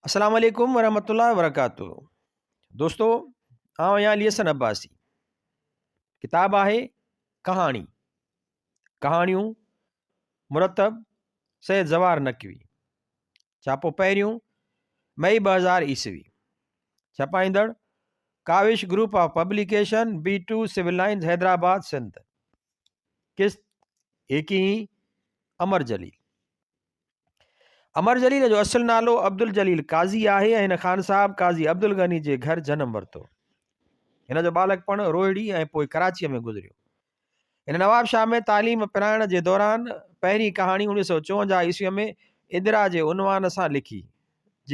السلام عليڪم ورحمة الله وبرڪاته دوستو آئون آهيان علي حسن عباسي ڪتاب آهي ڪهاڻي ڪهاڻيون مرتب سيد زوار نقوي ڇاپو پهريون مئي 2000 عيسوي ڇپائيندڙ Kawish group of publication B two civil lines Hyderabad Sindh قسط ايڪيهين امر جليل امر جليل جو اصل نالو عبدالجليل قاضي آهي ۽ هن خان صاحب قاضي عبدالغني جي گهر جنم ورتو. هن جو ٻالڪپڻ روهڙي ۽ پوء ڪراچيء ۾ گذريو. هن نوابشاهه ۾ تعليم پرائڻ جي دوران پهرين ڪهاڻي 1954 عيسويء ۾ ادرا جي عنوان سان لکي،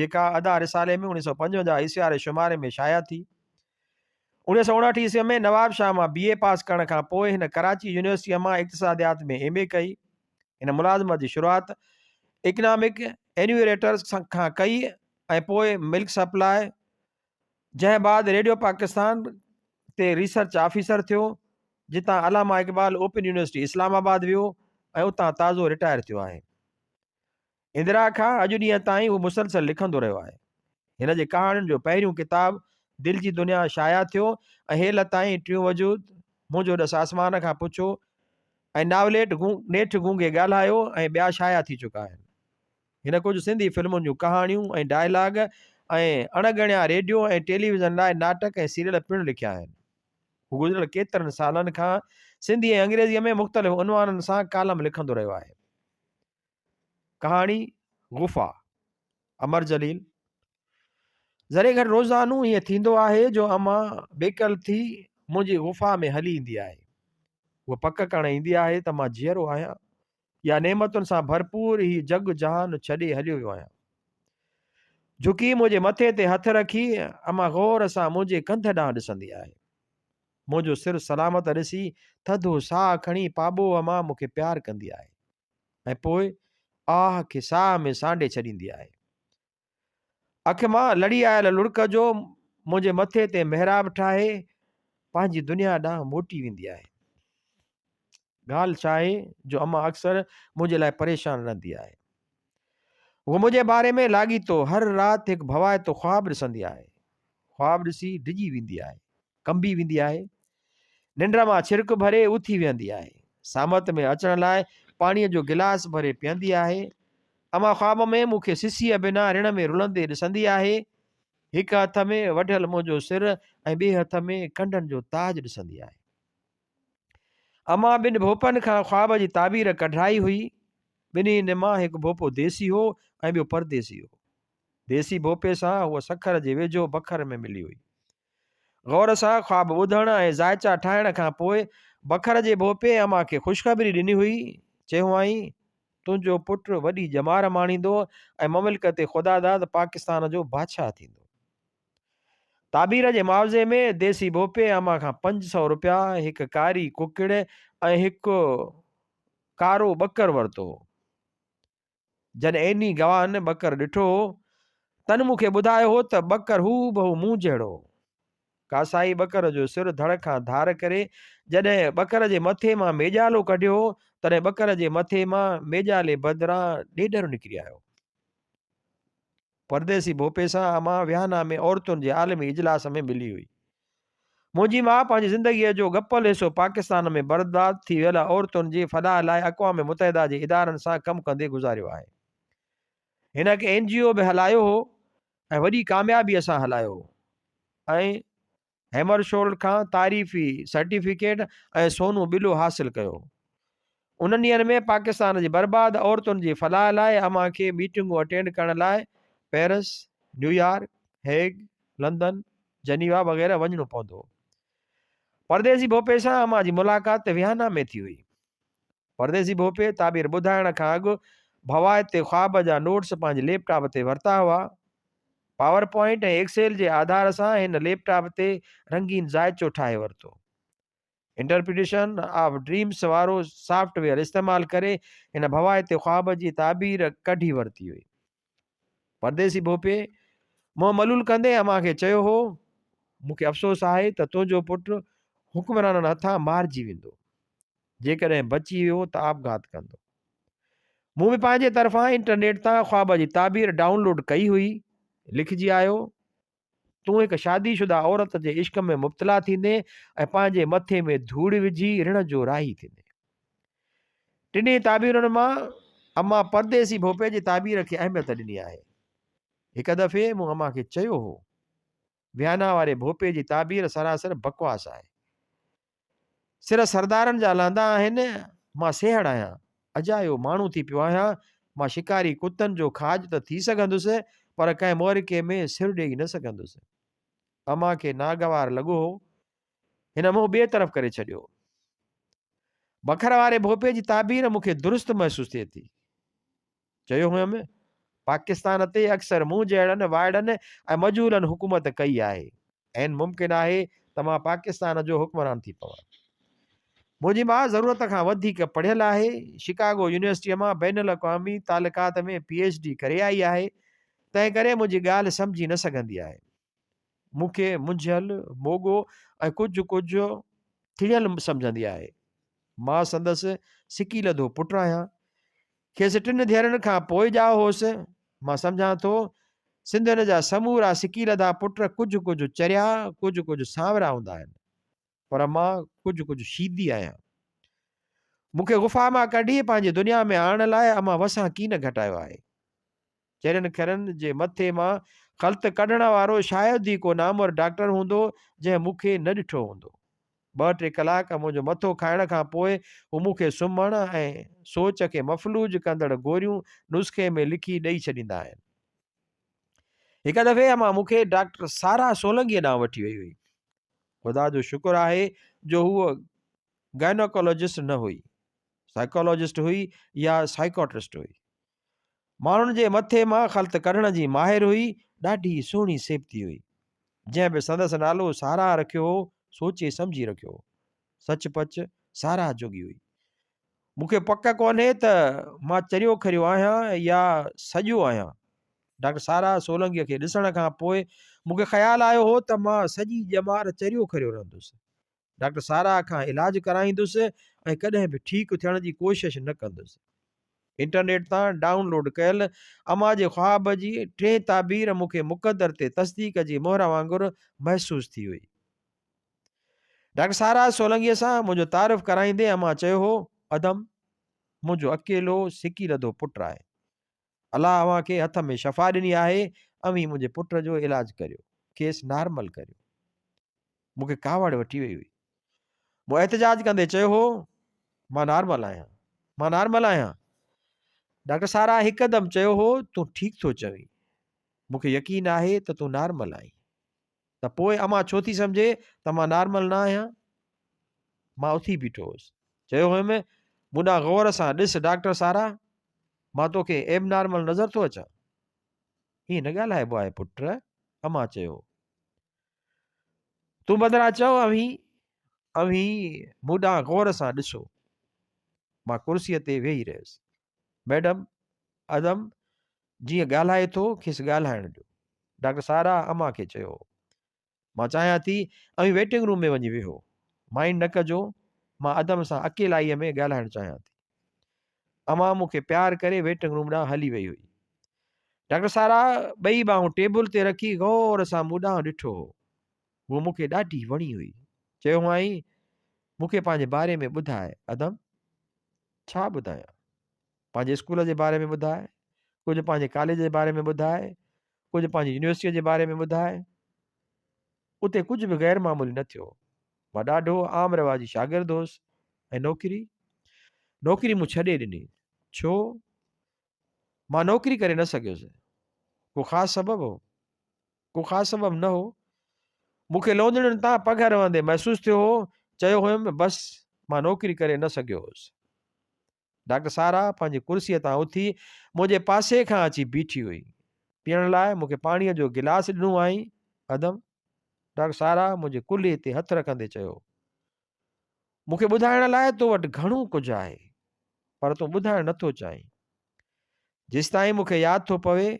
جيڪا ادا رسالي ۾ 1955 عيسوي واري شماري ۾ شايع ٿي. 1959 عيسويء ۾ نوابشاهه مان بي اي پاس ڪرڻ کان پوء هن ڪراچي يونيورسٽيء مان اقتصاديات ۾ ايم اي ڪئي. هن ملازمت جي شروعات اڪنامڪ اينيوريٽرز کان ڪئي ۽ پوء ملڪ سپلاء، جنهن بعد ريڊيو پاڪستان تي ريسرچ آفيسر ٿيو، جتان Allama Iqbal open university Islamabad ويو ۽ اتان تازو رٽائر ٿيو آهي. اندرا کان اڄ ڏينهن تائين هو مسلسل لکندو رهيو آهي. هن جي ڪهاڻين جو پهريون ڪتاب دل جي دنيا شايع ٿيو ۽ هيل تائين ٽيون وجود، منهنجو ڏس آسمان کان پڇو ۽ ناوليٽ نيٺ گونگي ڳالهايو ۽ ٻيا شايع ٿي چڪا آهن. هن ڪجهه سنڌي فلمن جون ڪهاڻيون ۽ ڊائلاگ ۽ اڻ ڳڻيا ريڊيو ۽ ٽيليويزن لاء ناٽڪ ۽ سيريل پڻ لکيا آهن. هو گذريل ڪيترن سالن کان سنڌي ۽ انگريزيء ۾ مختلف عنوانن سان ڪالم لکندو رهيو آهي. ڪهاڻي غفا، امر جليل، ذري گهٽ روزانو ائين ٿيندو آهي جو امان بيڪل ٿي منهنجي غفا ۾ هلي ايندي آهي. هوء پڪ ڪرڻ ايندي آهي ته مان جيئرو آهيان يا نعمتن سان ڀرپور هي جڳ جهان ڇڏي هليو ويو آهيان. جهڪي منهنجي مٿي تي هٿ رکي امان غور سان منهنجي ڪنڌ ڏانهن ڏسندي آهي. منهنجو سر سلامت ڏسي ٿڌو ساهه کڻي پاٻوهه مان مون کي پيار ڪندي آهي. ۽ پوء آهه کي ساهه ۾ سانڍي ڇڏيندي آهي. اک مان لڙي آيل لڙڪ جو منهنجي مٿي تي محراب ٺاهي پنهنجي دنيا ڏانهن موٽي ويندي آهي. ڳالهه ڇا آهي جو امان اڪثر منهنجي لاء پريشان رهندي آهي. هوء منهنجي باري ۾ لاڳيتو هر رات هڪ ڀوائتو خواب ڏسندي آهي. خواب ڏسي ڊڄي ويندي آهي. ڪنبي ويندي آهي. ننڊ مان ڇرڪ ڀري اٿي ويهندي آهي. سامت ۾ اچڻ لاء پاڻيء جو گلاس ڀري پيئندي آهي. امان خواب ۾ مون کي سسيء بنا رڻ ۾ رلندي ڏسندي آهي. هڪ هٿ ۾ وڍيل منهنجو سر ۽ ٻئي هٿ ۾ ڪنڊن جو تاج ڏسندي آهي. امان ٻن ڀوپن کان خواب جي تعبير ڪڍرائي هئي. ٻنهي مان هڪ ڀوپو ديسي هو ۽ ٻيو پرديسي هو. ديسي ڀوپي سان هوء سکر جي ويجهو بکر ۾ ملي هئي. غور سان خواب ٻڌڻ ۽ زائچا ٺاهڻ کان پوء بکر جي ڀوپي امان کي خوشخبري ڏني هئي. چيو هئائين، تنهنجو پٽ وڏي ڄمار ماڻيندو ۽ مملڪت خداداد پاڪستان جو بادشاهه ٿيندو. تعبير جي معاوضي ۾ ديسي ڀوپي امان کان 500 رپيا، هڪ ڪاري ڪڪڙ ۽ هڪ ڪارو ٻڪر ورتو هو. جڏهن عيني گواهن ٻڪر ڏٺو هو، تن مون کي ٻڌايو هو ته ٻڪر هوبهو مون جهڙو هو. ڪاسائي ٻڪر جو سر ڌڙ کان ڌار ڪري جڏهن ٻڪر جي مٿي مان ميڄالو ڪڍيو هو، تڏهن ٻڪر جي مٿي مان ميڄالي بدران ڏيڏر نڪري آيو. پرديسي ڀوپي سان امان ويانا ۾ عورتن جي عالمي اجلاس ۾ ملي هئي. منهنجي ماء پنهنجي زندگيء جو ڳپل حصو پاڪستان ۾ برباد ٿي ويل عورتن جي فلاح لاء اقوام متحده جي ادارن سان ڪم ڪندي گذاريو آهي. هن هڪ اين جي او به هلايو هو ۽ وڏي ڪاميابيء سان هلايو هو ۽ هيمرشولڊ کان تعريفي سرٽيفڪيٽ ۽ سونو ٻلو حاصل ڪيو. انهن ڏينهن ۾ پاڪستان جي برباد عورتن جي فلاح لاء امان کي ميٽنگون اٽينڊ ڪرڻ لاء Paris, New York, Hague, London, Geneva وغيره وڃڻو پوندو هو. پرديسي ڀوپي سان امان جي ملاقات ويانا ۾ ٿي هئي. پرديسي ڀوپي تعبير ٻڌائڻ کان اڳ ڀوائتي خواب جا نوٽس پنهنجي ليپ ٽاپ تي ورتا هئا. پاور پوائنٽ ۽ ايڪسيل جي آڌار سان هن ليپ ٽاپ تي رنگين زائچو ٺاهي ورتو. انٽرپريٽيشن آف ڊريمز وارو سافٽ ويئر استعمال ڪري هن ڀوائتي خواب جي تعبير ڪڍي ورتي هئي. پرديسي ڀوپي منهن ملول ڪندي امان کي چيو هو، مون کي افسوس آهي ته تنهنجو پٽ حڪمرانن هٿان مارجي ويندو. جيڪڏهن بچي ويو ته آپگهات ڪندو. مون به پنهنجي طرفان انٽرنيٽ تان خواب جي تعبير ڊائون لوڊ ڪئي هئي. لکجي آيو، تون هڪ شادي شده عورت جي عشق ۾ مبتلا ٿيندين ۽ پنهنجي مٿي ۾ ڌوڙ وجهي رڻ جو راهي ٿيندين. ٽنهي تعبيرن مان امان پرديسي ڀوپي جي تعبير کي اهميت ڏني آهي. هڪ دفعي مون امان کي چيو هو، ويانا واري ڀوپي جي تعبير سراسر بڪواس آهي. سر سردارن جا لهندا آهن، مان سيهڙ آهيان، اجايو ماڻهو ٿي پيو آهيان، مان شڪاري ڪتن جو کاڄ ته ٿي سگهندس، پر ڪنهن معرڪي ۾ سر ڏيئي نه سگهندس. امان کي ناگوار لڳو هو. هن منهن ٻئي طرف ڪري ڇڏيو. بکر واري ڀوپي جي تعبير مون کي درست محسوس ٿئي ٿي. چيو هيم، پاڪستان تي اڪثر مون جهڙن وائڙن ۽ مجهولن حڪومت ڪئي آهي. عين ممڪن آهي ته مان پاڪستان جو حڪمران ٿي پوان. منهنجي ماء ضرورت کان وڌيڪ پڙهيل آهي. شڪاگو يونيورسٽيء مان بين الاقوامي تعلقات ۾ پي ايڇ ڊي ڪري آئي آهي، تنهن ڪري منهنجي ڳالهه سمجهي نه سگهندي آهي. مون کي منجهيل، موڳو ۽ ڪجهه ڪجهه ٿڙيل سمجهندي آهي. مان سندس سڪيلڌو پٽ آهيان. کيس ٽن ڌيئرن کان پوء ڄائو هوس. مان سمجهان ٿو سنڌين جا سمورا سڪيلڌا پٽ ڪجهه ڪجهه چريا، ڪجهه ڪجهه سانورا هوندا آهن. پر مان ڪجهه ڪجهه شيدي آهيان. مون کي غفا مان ڪڍي پنهنجي دنيا ۾ آڻڻ لاء امان وسان ڪين گهٽايو آهي. چرين کرن جي مٿي مان خلط ڪڍڻ وارو شايد ئي ڪو نامور ڊاڪٽر هوندو جنهن مون کي نه ڏٺو هوندو. ٻه ٽي ڪلاڪ منهنجو مٿو کائڻ کان پوء هو مون کي سمهڻ ۽ سوچ کي مفلوج ڪندڙ گوريون نسخي ۾ لکي ڏئي ڇڏيندا آهن. هڪ دفعي امان مون کي ڊاڪٽر سارا سولنگيء ڏانهن وٺي وئي هئي. خدا جو شڪر آهي جو هوء گائناڪالاجسٽ نه هئي، سائيڪالاجسٽ هئي يا سائيڪاٽرسٽ هئي. ماڻهن جي مٿي مان خلط ڪڍڻ جي ماهر هئي، ڏاڍي سهڻي سيبتي هئي. جنهن به سندس نالو ساراهه رکيو هو، سوچي سمجهي رکيو هو. سچ پچ ساراهه جوڳي هئي. مون کي پڪ ڪونهي ته مان چريو کريو آهيان يا سڄو آهيان. ڊاڪٽر ساراهه سولنگيء کي ڏسڻ کان پوء مون کي خيال آيو هو ته مان سڄي ڄمار چريو کريو رهندس. ڊاڪٽر سارا کان علاج ڪرائيندس ۽ ڪڏهن به ٺيڪ ٿيڻ جي ڪوشش نه ڪندس. انٽرنيٽ تان ڊائون لوڊ ڪيل امان جي خواب جي ٽين تعبير مون کي مقدر تي تصديق جي مهر وانگر محسوس ٿي هئي. ڊاڪٽر سارا سولنگيء سان منهنجو تعارف ڪرائيندي امان چيو هو، ادم منهنجو اڪيلو سڪيلڌو پٽ آهي. الله اوهان کي هٿ ۾ شفا ڏني آهي، اوهين منهنجي پٽ جو علاج ڪريو، کيس نارمل ڪريو. مون کي ڪاوڙ وٺي وئي هئي. مون احتجاج ڪندي چيو هو، مان نارمل آهيان، مان نارمل آهيان. ڊاڪٽر سارا هڪدم چيو هو، تون ٺيڪ ٿو چوين. مون کي يقين آهي ته تون نارمل آهين. ته پوء امان ڇو ٿي سمجهي ته مان نارمل نه آهيان؟ مان اٿي بيٺو هوس. چيو هيم، مون ڏانهن غور سان ڏس ڊاڪٽر سارا، مان توکي ايب نارمل نظر ٿو اچان؟ ائين نه ڳالهائبو آهي پٽ، امان چيو. تون بدران چئو اوهين اوهين مون ڏانهن غور سان ڏسو. مان ڪرسيء تي ويهي رهيس. ميڊم، ادم جيئن ڳالهائي ٿو کيس ڳالهائڻ ڏيو. ڊاڪٽر سارا امان کي چيو هو. مان چاهيان ٿي اوهين ويٽنگ روم ۾ وڃي ويهو. مائنڊ نه ڪجو، مان ادم سان اڪيلائيء ۾ ڳالهائڻ چاهيان ٿي. امان مون کي پيار ڪري ويٽنگ روم ڏانهن هلي وئي هئي. ڊاڪٽر سارا ٻئي ٻانهون ٽيبل تي رکي غور سان مون ڏانهن ڏٺو هو. هوء مون کي ڏاڍي وڻي هئي. چيو هئائين، مون کي پنهنجي باري ۾ ٻڌاء ادم. ڇا ٻڌايان؟ پنهنجي اسڪول جي باري ۾ ٻڌاء، ڪجهه پنهنجي ڪاليج جي باري ۾ ٻڌاء، ڪجهه پنهنجي يونيورسٽيء جي باري ۾ ٻڌاء. اتي ڪجهه به غير معمولي نه ٿيو. مان ڏاڍو عام رواجي شاگرد هوس ۽ نوڪري؟ نوڪري مون ڇڏي ڏني. ڇو؟ مان نوڪري ڪري نه سگهيس. ڪو خاص سبب هو؟ ڪو خاص سبب نه هو. مون کي لوندڙين تان پگهر وهندي محسوس ٿيو هو. چيو هيم، بس مان نوڪري ڪري نه سگهيو هوس. ڊاڪٽر سارا پنهنجي ڪرسيء تان اٿي منهنجي پاسي کان اچي بيٺي هئي. پيئڻ لاء مون کي پاڻيء جو گلاس ڏنو هئائين. ادم! ڊاڪٽر سارا منهنجي ڪلهي تي هٿ رکندي چيو. مون کي ٻڌائڻ لاء تو وٽ گهڻو ڪجهه آهي، پر تون ٻڌائڻ نٿو چاهين. جيستائين مون کي ياد ٿو پوي،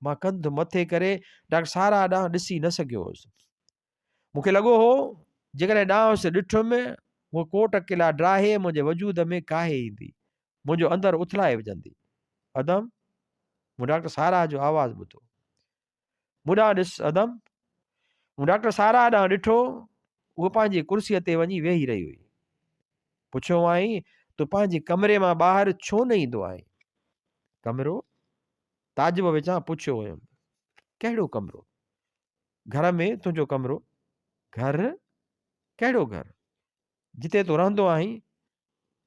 مان ڪنڌ مٿي ڪري ڊاڪٽر سارا ڏانهن ڏسي نه سگهيو هوس. مون کي لڳو هو، جيڪڏهن ڏانهس ڏٺم، هوء ڪوٽ قلعا ڊاهي منهنجي وجود ۾ ڪاهي ايندي، منهنجو اندر اٿلائي وجهندي. ادم! مون ڊاڪٽر سارا جو آواز ٻڌو. مون ڏانهن ڏس ادم. مون ڊاڪٽر سارا ڏانهن ڏٺو، هوء پنهنجي ڪرسيء تي وڃي ويهي رهي هئي. پڇيو هئائين، تون پنهنجي ڪمري مان ٻاهر ڇو نه ايندو آهين؟ ڪمرو؟ تعجب وچان پڇيو هيم. ڪهڙو ڪمرو؟ گهر ۾ تنهنجو ڪمرو. گهر؟ ڪهڙو گهر؟ جتي تون رهندو آهين.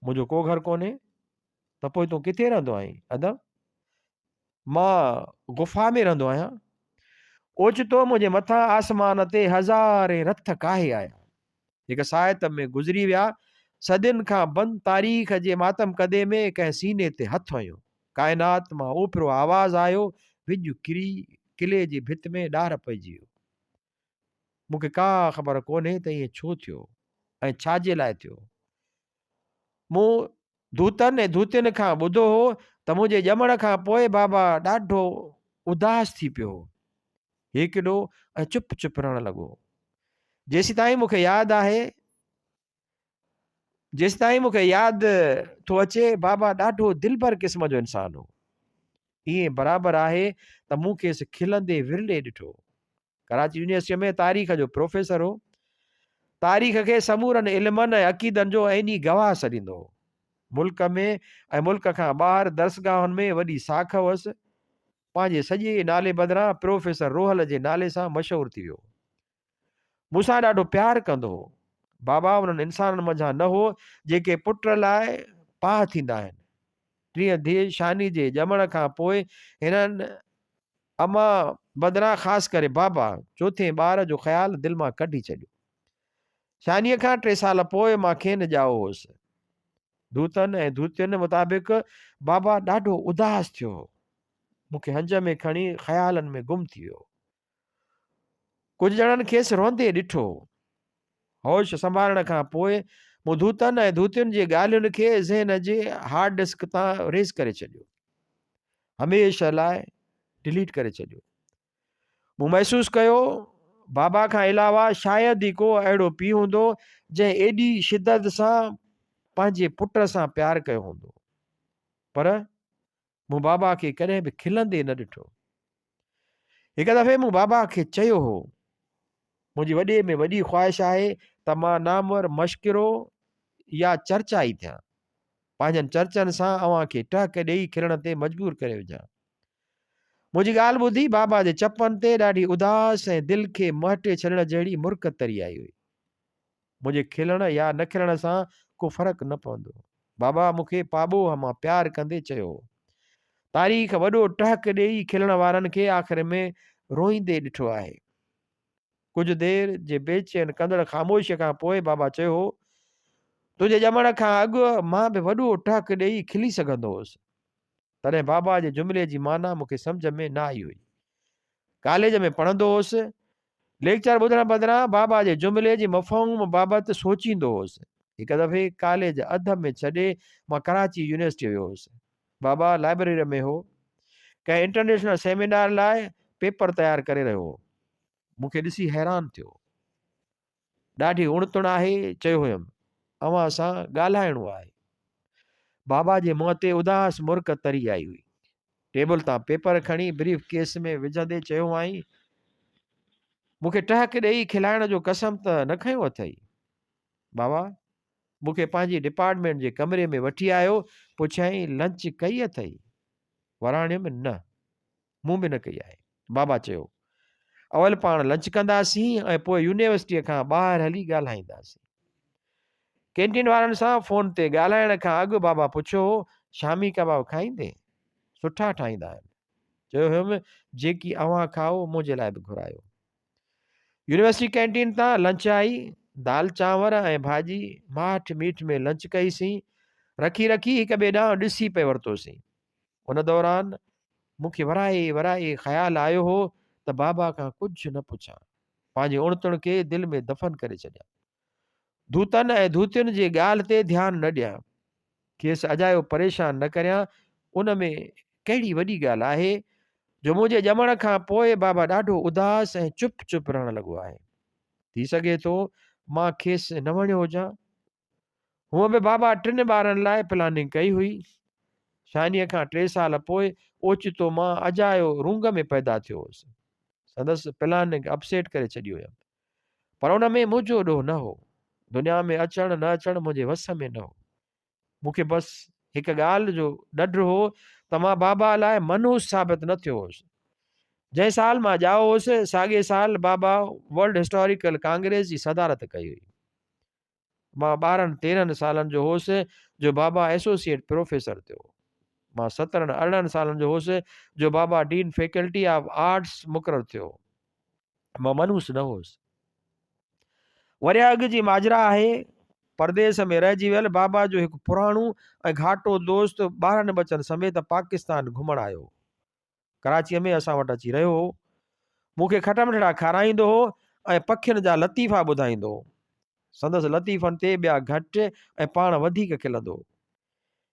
منهنجو ڪو گهر ڪونهي. ته پوء تون ڪٿي رهندو آهين ادم؟ مان غفا ۾ رهندو آهيان. اوچتو منهنجي مٿان آسمان تي هزارين رٿ ڪاهي آيا. هڪ ساعت ۾ گذري ويا. صدين کان بند تاريخ جي ماتم ڪدي ۾ ڪنهن سيني تي هٿ هنيو. ڪائنات مان اوپرو آواز آيو، وڄ ڪري قلعي جي ڀت ۾ ڏار پئجي ويو. مون کي ڪا خبر ڪونهي ته ائين ڇو ٿيو ۽ ڇا جي لاء ٿيو. مون ڌوتن ۽ ڌوتين کان ٻڌو هو ته منهنجي ڄمڻ کان پوء بابا ڏاڍو اداس ٿي پيو هو. هيڪلو ۽ چپ چپ رهڻ لڳو. جيسيتائين مون کي ياد آهي، جيسيتائين مون کي ياد ٿو اچي، بابا ڏاڍو دلبر قسم جو انسان هو. ائين برابر آهي ته مون کيس کلندي ورلي ڏٺو. ڪراچي يونيورسٽيء ۾ تاريخ جو پروفيسر هو. تاريخ کي سمورن علمن ۽ عقيدن جو عيني گواهه سڏيندو هو. ملڪ ۾ ۽ ملڪ کان ٻاهر درسگاهن ۾ وڏي ساک هئس. پنهنجي سڄي نالي بدران پروفيسر روحل جي نالي سان مشهور ٿي ويو. مون سان ڏاڍو پيار ڪندو هو. بابا انهن انسانن منجهان نه هو، جيڪي پٽ لاء پاهه ٿيندا آهن. ٽين ڌيء شاني جي ڄمڻ کان پوء هنن امان بدران خاص ڪري بابا چوٿين ٻار جو خيال دل مان ڪڍي ڇڏيو. شانيء کان ٽي سال پوء مان کين ڄائو هوس. ڌوتن ۽ ڌوتين مطابق بابا ڏاڍو اداس ٿيو هو. مون کي هنج ۾ کڻي خيالن ۾ گم ٿي ويو هو. ڪجهه ڄڻن کيس روئندي ڏٺو هو. هوش سنڀالڻ کان پوء مون ڌوتن ۽ ڌوتين جي ڳالهين کي ذهن جي هارڊ ڊسڪ تان ريز ڪري ڇڏيو. هميشه لاء ڊليٽ ڪري ڇڏيو. مون محسوس ڪيو بابا کان علاوه شايد ئي ڪو اهڙو پيء هوندو جنهن ايڏي شدت سان پنهنجي پٽ سان پيار ڪيو هوندو. پر مون بابا کي ڪڏهن به کلندي نه ڏٺو. هڪ دفعي مون بابا کي چيو هو، منهنجي وڏي ۾ وڏي خواهش آهي ته مان نامور مشڪرو يا چرچائي ٿيان. پنهنجن چرچن سان اوهان کي ٽهڪ ڏيئي کلڻ تي مجبور ڪري وجهان. منهنجي ڳالهه ٻڌي بابا جي چپن تي ڏاڍي اداس ۽ دل کي مهٽي ڇڏڻ جهڙي مرڪ تري آئي هئي. منهنجي کلڻ يا نه کلڻ سان ڪو فرق نه پوندو. بابا مون کي پاٻوهه مان پيار ڪندي چيو هو. تاريخ وڏو ٽهڪ ڏيئي کلڻ وارن کي آخر ۾ روئيندي ڏٺو آهي. ڪجهه دير جي بيچين ڪندڙ خاموشيء کان پوء بابا چيو هو، تنهنجي ڄمڻ کان اڳ مان به وڏو ٽهڪ ڏيئي کلي سگهندو هوس. تڏهن بابا جي جملي جي معنيٰ مون کي سمجهه ۾ نه آئي هئي. ڪاليج ۾ پڙهندو هوس. ليڪچر ٻڌڻ بدران بابا جي جملي جي مفهوم بابت سوچيندو هوس. هڪ دفعي ڪاليج اڌ ۾ ڇڏي مان ڪراچي يونيورسٽيء ويو هوس. بابا لائبريريء ۾ هو. ڪنهن انٽرنيشنل سيمينار لاء پيپر تيار ڪري رهيو هو. مون کي ڏسي حيران ٿيو. ڏاڍي اڻ تڻ آهي، چيو هيم، اوهان سان ڳالهائڻو آهي. بابا جي منهن تي اداس مرڪ تري آئي هئي. ٽيبل تان پيپر کڻي بريف ڪيس ۾ وجهندي چيو هئائين، مون کي ٽهڪ ڏيئي کلائڻ جو قسم ته نه کنيو اٿئي؟ بابا مون کي پنهنجي ڊپارٽمينٽ جي ڪمري ۾ وٺي آيو، پڇيائين، لنچ ڪئي اٿئي؟ وراڻيم، نه. مون به نه ڪئي آهي. بابا چيو، اول پاڻ لنچ ڪنداسين ۽ پوء يونيورسٽيء کان ٻاهر هلي ڳالهائينداسين. ڪينٽين وارن سان فون تي ڳالهائڻ کان اڳ بابا پڇيو هو، شامي ڪباب کائيندين؟ سٺا ٺاهيندا آهن. چيو هيم، جيڪي اوهان کائو، منهنجي لاء به گهرايو. يونيورسٽي ڪينٽين تان لنچ آئي، دال چانور ۽ ڀاڄي، ماٺ ميٺ ۾ لنچ ڪئيسين. رکي رکي هڪ ٻئي ڏانهن ڏسي پئي ورتوسين. ان دوران مون کي ورائي ورائي خيال آيو هو ته بابا کان ڪجهه نه پڇان، پنهنجي اڻ تڻ کي دل ۾ دفن ڪري ڇڏيان. ڌوتن ۽ ڌوتين جي ڳالهه تي ڌيان نه ڏيان، کيس اجايو پريشان نه ڪريان، ان ۾ ڪهڙي وڏي ڳالهه آهي جو منهنجي ڄمڻ کان پوء بابا ڏاڍو اداس ۽ چپ چپ رهڻ لڳو آهي. ٿي سگهي ٿو مان کيس نه وڻيو هجان. هونء به بابا ٽن ٻارن لاء پلاننگ ڪئي هئي. شانيء کان ٽي سال پوء اوچتو مان اجايو رونگ ۾ پيدا ٿيو هوس. سندس پلاننگ اپسيٽ ڪري ڇڏي هيم. پر ان ۾ منهنجو ڏوهه نه هو. دنيا ۾ اچڻ نه اچڻ منهنجي وس ۾ نه هو. مون کي بس هڪ ڳالهه جو ڏڍ هو ته مان بابا لاء منحوس ثابت نه ٿيو هوس. جنهن سال مان ڄائو هوس، ساڳئي سال بابا ورلڊ هسٽاريڪل ڪانگريس جي صدارت ڪئي هئي. مان ٻارهن تيرهن سالن جو هوس جو بابا ايسوسيئيٽ پروفيسر ٿيو. مان سترهن ارڙهن سالن جو هوس جو بابا ڊين فيڪلٽي آف آرٽس مقرر ٿيو. مان منحوس نه هوس. ورهيه اڳ جي ماجرا آهي. پرديس ۾ رهجي ويل بابا جو هڪ پراڻو ۽ گهاٽو دوست ٻارن ٻچن سميت پاڪستان گهمڻ آيو هو. ڪراچيء ۾ اسان وٽ اچي رهيو هو. مون کي کٽمٺڙا کارائيندو هو ۽ پکين جا لطيفا ٻڌائيندو هو. سندس لطيفن تي ٻيا گهٽ ۽ پاڻ وڌيڪ کلندو هو.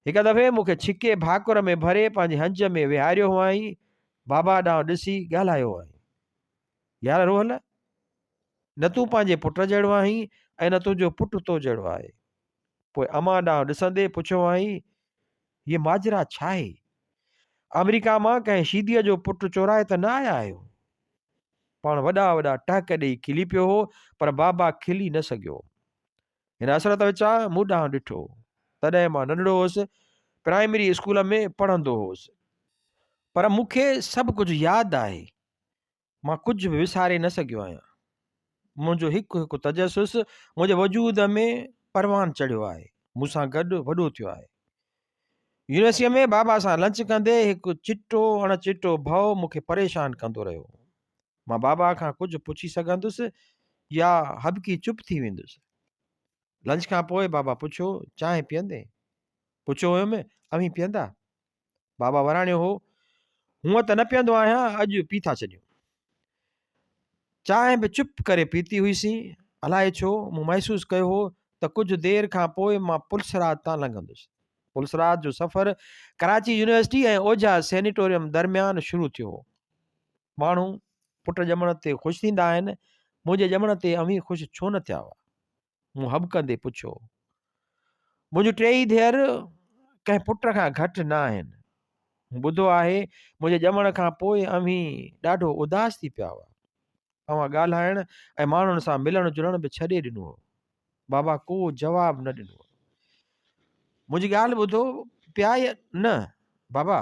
هڪ دفعي مون کي ڇڪي ڀاڪر ۾ ڀري پنهنجي هنج ۾ ويهاريو هئائين. بابا ڏانهن ڏسي ڳالهايو هئائين. يار روحل! نه تون پنهنجي پٽ جهڙو آهين ۽ نه تنهنجو پٽ تو جهڙو آهي. پوء امان ڏانهن ڏسندي پڇيو هئائين، هيء ماجرا ڇاهي؟ آمريڪا مان ڪنهن شيديء جو پٽ چورائي ته نه آيا آهيو؟ پاڻ وڏا وڏا ٽهڪ ڏيئي کلي پيو هو، پر بابا کلي نه سگهيو. هن حسرت وچان مون ڏانهن ڏٺو. تڏهن مان ننڍڙو هوس، پرائمري اسڪول ۾ پڙهندو هوس. پر مون کي سڀ ڪجهه ياد آهي. مان ڪجهه به وساري نه سگهيو آهيان. منهنجو هڪ هڪ تجسس منهنجي وجود ۾ پروان چڙهيو آهي. مون سان گڏ وڏو ٿيو آهي. يونيورسٽيء ۾ بابا سان لنچ ڪندي هڪ چٽو اڻ چٽو ڀؤ مون کي پريشان ڪندو رهيو. مان بابا کان ڪجهه پڇي سگهندس يا هٻڪي چپ ٿي ويندس. لنچ کان پوء بابا پڇيو، چانهه پيئندين؟ پڇيو هيم، اوهين پيئندا؟ بابا وراڻيو هو، هونء ته نه پيئندو آهيان، اڄ پي ٿا ڇڏيون. چانهه به چپ ڪري پيتي هئيسين. الائي ڇو مون محسوس ڪيو هو ته ڪجهه دير کان پوء مان پلصراط تان لنگهندس. پلصراط جو سفر ڪراچي يونيورسٽي ۽ اوجها سينيٽوريم درميان شروع ٿيو هو. ماڻهو پٽ ڄمڻ تي خوش ٿيندا آهن، منهنجي ڄمڻ تي اوهين خوش ڇو نه ٿيا هئا؟ مون هٻڪندي پڇيو. منهنجون ٽيئي ڌيئر ڪنهن پٽ کان گهٽ نه آهن. مون ٻڌو آهي منهنجي ڄمڻ کان پوء اوهين ڏاڍو اداس ٿي پيا هئا. اوهان ڳالهائڻ ۽ ماڻهن سان ملڻ جلڻ به ڇڏي ڏنو هو. بابا ڪو جواب نه ڏنو. منهنجي ڳالهه ٻڌو پيا يا نه؟ بابا،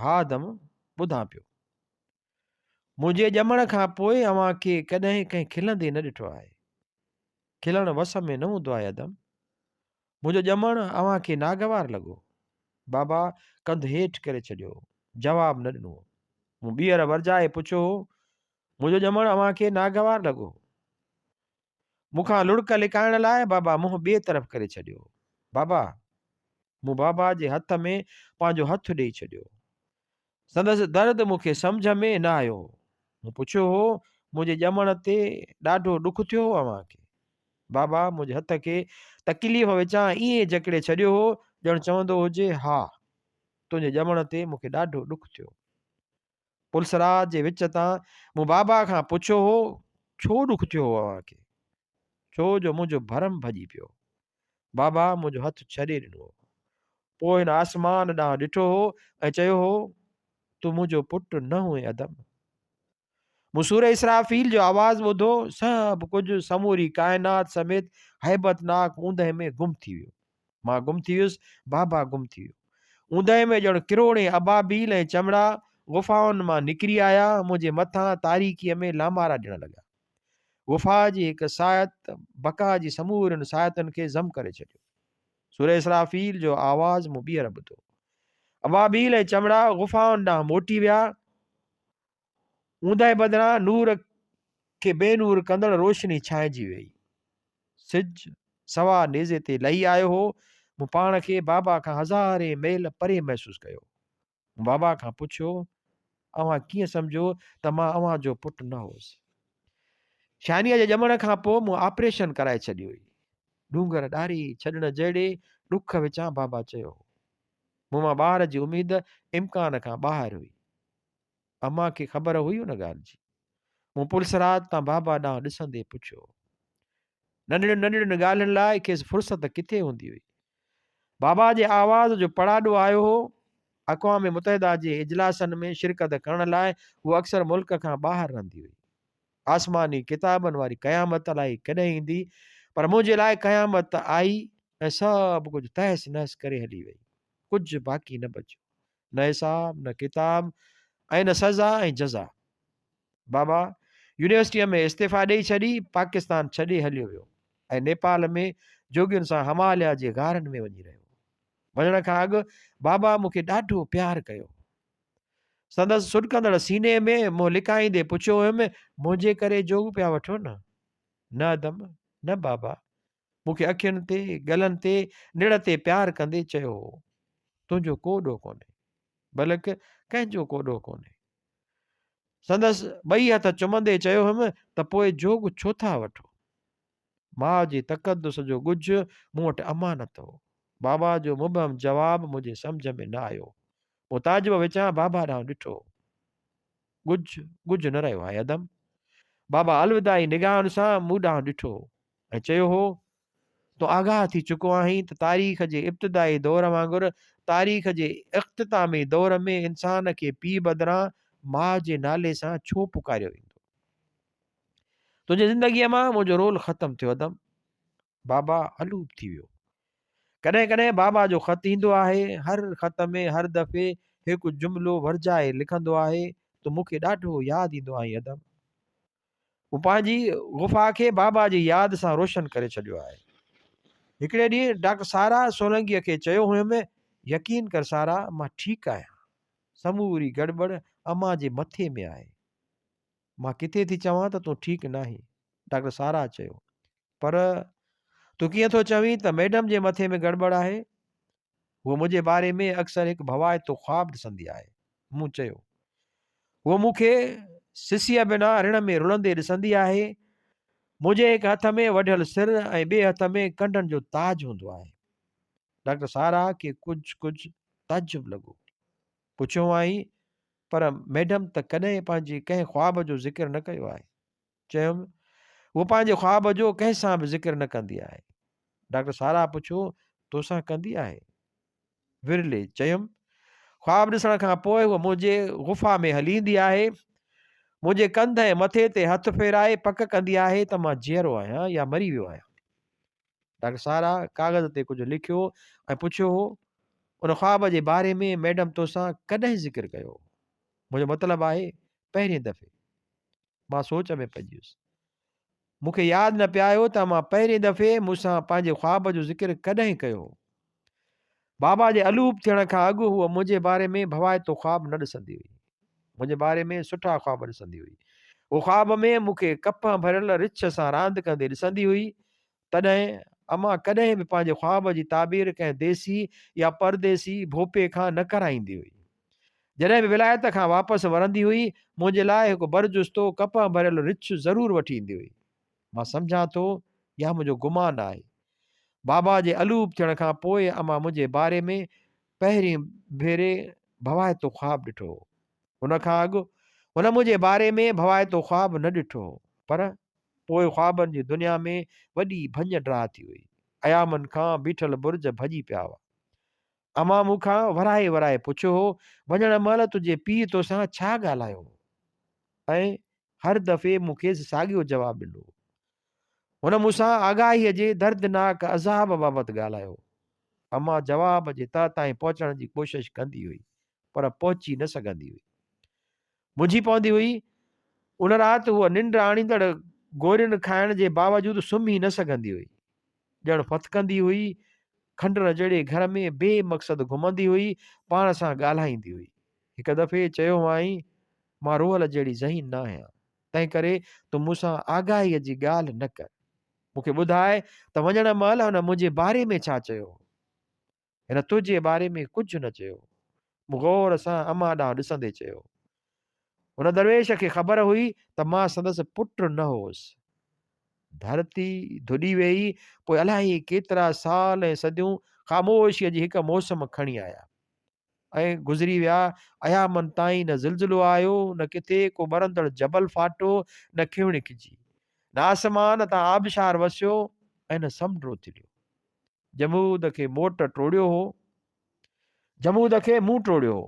ها ادم، ٻڌان پيو. منهنجي ڄمڻ کان پوء اوهان کي ڪڏهن ڪنهن کلندي نه ڏٺو آهي. کلڻ وس ۾ نه هوندو آهي ادم. منهنجو ڄمڻ اوهان کي ناگوار لڳو. بابا ڪنڌ هيٺ ڪري ڇڏيو. جواب نه ڏنو. مون ٻيهر ورجائي پڇيو هو، منهنجو ڄمڻ اوهان کي ناگوار لڳو؟ مون کان لڙڪ لڪائڻ لاء بابا منهن ٻئي طرف ڪري ڇڏيو. بابا! مون بابا جي هٿ ۾ پنهنجو هٿ ڏيئي ڇڏيو. سندس درد مون کي سمجهه ۾ نه آيو هو. مون پڇيو هو، منهنجي ڄمڻ تي ڏاڍو ڏک ٿيو هو اوهان کي؟ بابا منهنجي هٿ کي تڪليف وچان ائين جڪڙي ڇڏيو هو، ڄڻ چوندو هجي، ها، تنهنجي ڄمڻ تي مون کي ڏاڍو ڏک ٿيو. پلصراط جي وچ تان مون بابا کان پڇيو هو، ڇو ڏک ٿيو هو اوهان کي؟ ڇو جو منهنجو ڀرم ڀڄي پيو. بابا منهنجو هٿ ڇڏي ڏنو هو. پوء هن آسمان ڏانهن ڏٺو هو ۽ چيو هو، تون منهنجو پٽ نه هئين ادم. مون سورة اسرافيل جو آواز ٻڌو، سڀ ڪجهه سموري ڪائنات سميت هيبتناڪ اوندهه ۾ گم ٿي ويو. مان گم ٿي ويس، بابا گم ٿي ويو. اوندهه ۾ ڄڻ ڪروڙين ابابيل ۽ چمڙا غفائن مان نڪري آيا، منهنجي مٿان تاريڪيء ۾ لامارا ڏيڻ لڳا. غفا جي هڪ ساعت بقا جي سمورين ساعتن کي ضم ڪري ڇڏيو. سورة اسرافيل جو آواز مون ٻيهر ٻڌو. ابابيل ۽ چمڙا غفائن ڏانهن موٽي ويا. اوندهه بدران نور کي بي نور ڪندڙ روشني ڇانئجي ويئي. سج سوا نيزي تي لهي آيو هو. مون پاڻ کي بابا کان هزارين ميل پري محسوس ڪيو. مون بابا کان پڇيو، اوهان ڪيئن سمجهيو ته مان اوهان جو پٽ نه هوس؟ شانيء جي ڄمڻ کان پوء مون آپريشن ڪرائي ڇڏي هئي. ڏونگر ڏاري ڇڏڻ جهڙي ڏک وچان بابا چيو هو. مون مان ٻار جي اميد امڪان کان ٻاهر هئي. امان کي خبر هئي ان ڳالهه جي. مون پلصراط تان بابا ڏانهن ڏسندي پڇيو. ننڍڙين ننڍڙين ڳالهين لاء کيس فرصت ڪٿي هوندي هئي. بابا جي آواز جو پڙاڏو آيو هو. اقوام متحده جي اجلاسن ۾ شرڪت ڪرڻ لاء هوء اڪثر ملڪ کان ٻاهر رهندي هئي. آسماني ڪتابن واري قيامت الائي ڪڏهن ايندي، پر منهنجي لاء قيامت ته آئي ۽ سڀ ڪجهه تهس نهس ڪري هلي وئي. ڪجهه باقي نه بچيو. نه حساب، نه ڪتاب ۽ نه سزا ۽ جزا. بابا يونيورسٽيء ۾ استعيفا ڏئي ڇڏي، پاڪستان ڇڏي هليو ويو ۽ نيپال ۾ جوڳين سان هماليا جي غارن ۾ وڃي رهيو. وڃڻ کان اڳ بابا مون کي ڏاڍو پيار ڪيو. سندس سڏڪندڙ سيني ۾ منهن لڪائيندي پڇيو هيم، منهنجي ڪري جوڳ پيا وٺو نه؟ نه ادم، نه بابا. مون کي اکين تي، ڳلن تي، نڙ تي پيار ڪندي چيو هو، تنهنجو ڪو ڏوهه ڪونهي. بلڪ ڪنهن جو ڪو ڏوهه ڪونهي. سندس ٻئي هٿ چمندي چيو هيم ته پوء جوڳ ڇو ٿا وٺو؟ ماء جي تقدس جو ڳجهه مون وٽ امانت هو. بابا جو مبهم جواب منهنجي سمجهه ۾ نه آيو. مون تعجب وچان بابا ڏانهن ڏٺو. ڳجهه، ڳجهه نه رهيو آهي ادم. بابا الوداعي نگاهن سان مون ڏانهن ڏٺو ۽ چيو هو، تون آگاهه ٿي چڪو آهين ته تاريخ جي ابتدائي دور وانگر تاريخ جي اختتامي دور ۾ انسان کي پيء بدران ماء جي نالي سان ڇو پڪاريو ويندو. تنهنجي زندگيء مان منهنجو رول ختم ٿيو ادم. بابا الوپ ٿي ويو. ڪڏهن ڪڏهن بابا جو خط ايندو آهي. هر خط ۾ هر دفعي هڪ جملو ورجائي لکندو آهي، تون مون کي ڏاڍو ياد ايندو آهين ادم. مون پنهنجي غفا کي بابا جي ياد سان روشن ڪري ڇڏيو آهي. هڪڙي ڏينهن ڊاڪٽر سارا سولنگيء کي چيو هيم، يقين ڪر سارا، مان ٺيڪ آهيان. سموري گڙٻڙ امان جي مٿي ۾ آهي. مان ڪٿي ٿي چوان ته تون ٺيڪ ناهين. ڊاڪٽر سارا چيو، پر تون ڪيئن ٿو چوين ته ميڊم جي مٿي ۾ گڙٻڙ آهي؟ هوء منهنجي باري ۾ اڪثر هڪ ڀوائتو خواب ڏسندي آهي. مون چيو. هوء مون کي سسيء بنا رڻ ۾ رلندي ڏسندي آهي. منهنجي هڪ هٿ ۾ وڍيل سر ۽ ٻئي هٿ ۾ ڪنڊن جو تاج هوندو آهي. ڊاڪٽر سارا کي ڪجهه ڪجهه تعجب لڳو. پڇيو هئائين، پر ميڊم ته ڪڏهن پنهنجي ڪنهن خواب جو ذڪر نه ڪيو آهي. چيم، هوء پنهنجي خواب جو ڪنهن سان به ذڪر نه ڪندي آهي. ڊاڪٽر سارا پڇيو، توسان ڪندي آهي؟ ورلي چيم، خواب ڏسڻ کان پوء هوء منهنجي غفا ۾ هلي ايندي آهي. منهنجي ڪنڌ ۽ مٿي تي هٿ ڦيرائي پڪ ڪندي آهي ته مان جيئرو آهيان يا مري ويو آهيان. ڊاڪٽر سارا ڪاغذ تي ڪجهه لکيو ۽ پڇيو هو، ان خواب جي باري ۾ ميڊم توسان ڪڏهن ذڪر ڪيو هو؟ منهنجو مطلب آهي پهرين دفعي. مان سوچ ۾ پئجي ويس. مون کي ياد نه پئي آيو ته امان پهرين دفعي مون سان پنهنجي خواب جو ذڪر ڪڏهن ڪيو هو. بابا جي الوپ ٿيڻ کان اڳ هوء منهنجي باري ۾ ڀوائتو خواب نه ڏسندي هئي. منهنجي باري ۾ سٺا خواب ڏسندي هئي. هوء خواب ۾ مون کي ڪپهه ڀريل رڇ سان راند ڪندي ڏسندي هئي. تڏهن امان ڪڏهن به پنهنجي خواب جي تعبير ڪنهن ديسي يا پرديسي ڀوپي کان نه ڪرائيندي هئي. جڏهن به ولايت کان واپس ورندي هئي، منهنجي لاء هڪ برجستو ڪپهه ڀريل رڇ ضرور وٺي ايندي هئي. مان سمجهان ٿو يا منهنجو گمان آهي. بابا جي الوپ ٿيڻ کان پوء امان منهنجي باري ۾ پهرين ڀيري ڀوائتو خواب ڏٺو هو. ان کان اڳ هن منهنجي باري ۾ ڀوائتو خواب نه ڏٺو هو. پر پوء خوابن جي دنيا ۾ وڏي ڀڃ ڊاهه ٿي وئي. ايامن کان بيٺل برج ڀڄي پيا هئا. امان مون کان ورائي ورائي پڇيو هو، وڃڻ مهل تنهنجي پيء توسان ڇا ڳالهايو هو؟ ۽ هر دفعي مون کيس ساڳيو جواب ڏنو هو. هن مون سان آگاهيء جي دردناڪ عذاب بابت ڳالهايو. امان جواب جي تهه تائين پهچڻ جي ڪوشش ڪندي هئي، پر پهچي نه سگهندي هئي. منجهي پوندي هئي. ان رات هوء ننڊ آڻيندڙ گورين کائڻ جي باوجود سمهي نه سگهندي هئي. ڄڻ ڦٿڪندي هئي. کنڊر جهڙي گهر ۾ بي مقصد گهمندي هئي، پاڻ سان ڳالهائيندي هئي. هڪ دفعي چيو هئائين، مان روحل جهڙي ذهين نه آهيان، تنهنڪري تون مون سان آگاهيء جي ڳالهه نه ڪر. مون کي ٻڌاء ته وڃڻ مهل هن منهنجي باري ۾ ڇا چيو هو؟ هن تنهنجي باري ۾ ڪجهه نه چيو. مون غور سان امان ڏانهن ڏسندي چيو. هن درويش کي خبر هئي ته مان سندس پٽ نه هوس. ڌرتي ڌڏي ويئي، پوء الائي ڪيترا سال ۽ صديون خاموشيء جي هڪ موسم کڻي آيا ۽ گذري ويا. ايامن تائين نه زلزلو آيو، نه ڪٿي ڪو ٻرندڙ جبل ڦاٽو، نه کيوڻي کجي، نه آسمان تان آبشار وسيو ۽ نه سمنڊ اٿليو. جمود کي موٽ ٽوڙيو هو. جمود کي مون ٽوڙيو هو.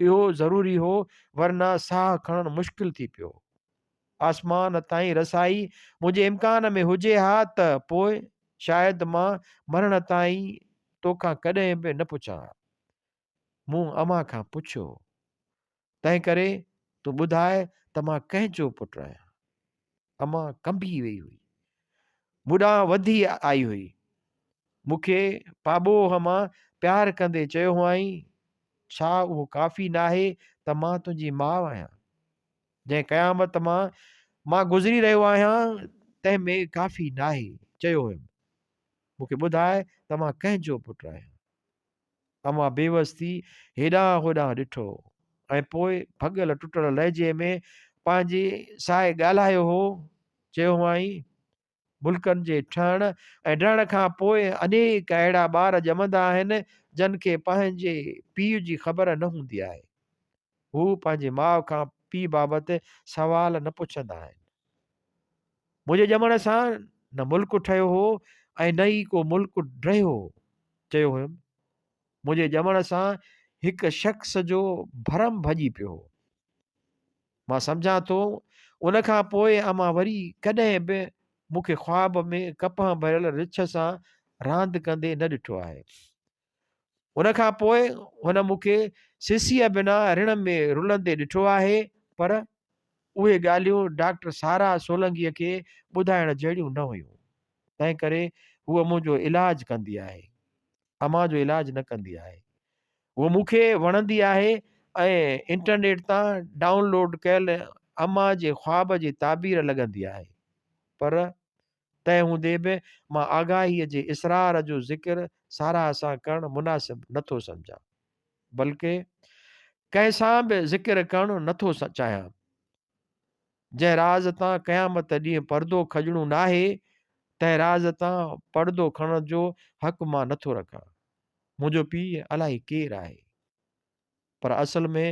اهو ضروري هو ورنه ساهه کڻڻ مشڪل ٿي پيو. آسمان تائين رسائي منهنجي امڪان ۾ هجي ها ته پوء شايد مان مرڻ تائين توکان ڪڏهن به نه پڇان ها. مون امان کان پڇيو. تنهنڪري تون ٻڌاء ته مان ڪنهن جو پٽ آهيان؟ امان ڪنبي وئي هئي. مون ڏانهن وڌي آئي هئي. مون کي پاٻوهه مان پيار ڪندي چيو هئائين، ڇا اهو ڪافي ناهي ته مان تنهنجي ماء آهيان؟ جنهن قيامت مان مان گذري رهيو آهيان، تنهن ۾ ڪافي ناهي، چيو هيم. مون کي ٻڌاء ته مان ڪنهن جو پٽ آهيان؟ امان بيوس ٿي هيڏانهن هوڏانهن ڏٺو ۽ پوء ڀڳل ٽٽل لهجي ۾ پنهنجي ساهي ڳالهايو هو، چيو هئائين، ملڪن جي ٺهڻ ۽ ڊهڻ کان پوء انيڪ اهڙا ٻار ڄمندا آهن، جن کي پنهنجي پيء جي خبر نه هوندي آهي. هو پنهنجي ماء کان پيء بابت سوال نه پڇندا آهن. منهنجي ڄمڻ سان نه ملڪ ٺهيو هو ۽ نه ئي ڪو ملڪ ڊهيو هو. چيو هيم، منهنجي ڄمڻ سان هڪ شخص جو ڀرم ڀڄي پيو هو. مان سمجهان ٿو ان کان پوء امان وري ڪڏهن به مون کي خواب ۾ ڪپهه ڀريل رڇ سان راند ڪندي نه ڏٺو آهي. ان کان پوء هن مون کي سسيء بنا رڻ ۾ رلندي ڏٺو آهي، پر اهي ڳالهيون ڊاڪٽر سارا سولنگيء کي ٻڌائڻ جهڙيون نه هيون. تنهن ڪري هوء منهنجو علاج ڪندي آهي. امان جو علاج نه ڪندي آهي. هوء مون کي وڻندي آهي ۽ انٽرنيٽ تان ڊائون لوڊ ڪيل امان جي خواب جي تعبير لڳندي آهي. پر تنهن هوندي به مان آگاهيء جي اسرار جو ذڪر ساراهه سان ڪرڻ مناسب نه ٿو سمجهان. بلڪه ڪنهن سان به ذڪر ڪرڻ نه ٿو چاهيان. جنهن راز تان قيامت ڏينهن پردو کڄڻو ناهي، تنهن راز تان پڙدو کڻڻ جو حق مان نٿو رکان. منهنجو پيء الائي ڪير آهي؟ پر اصل ۾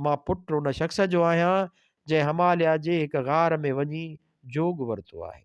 مان پٽ ان شخص جو آهيان، جنهن هماليا جي هڪ غار ۾ وڃي جوڳ ورتو آهي.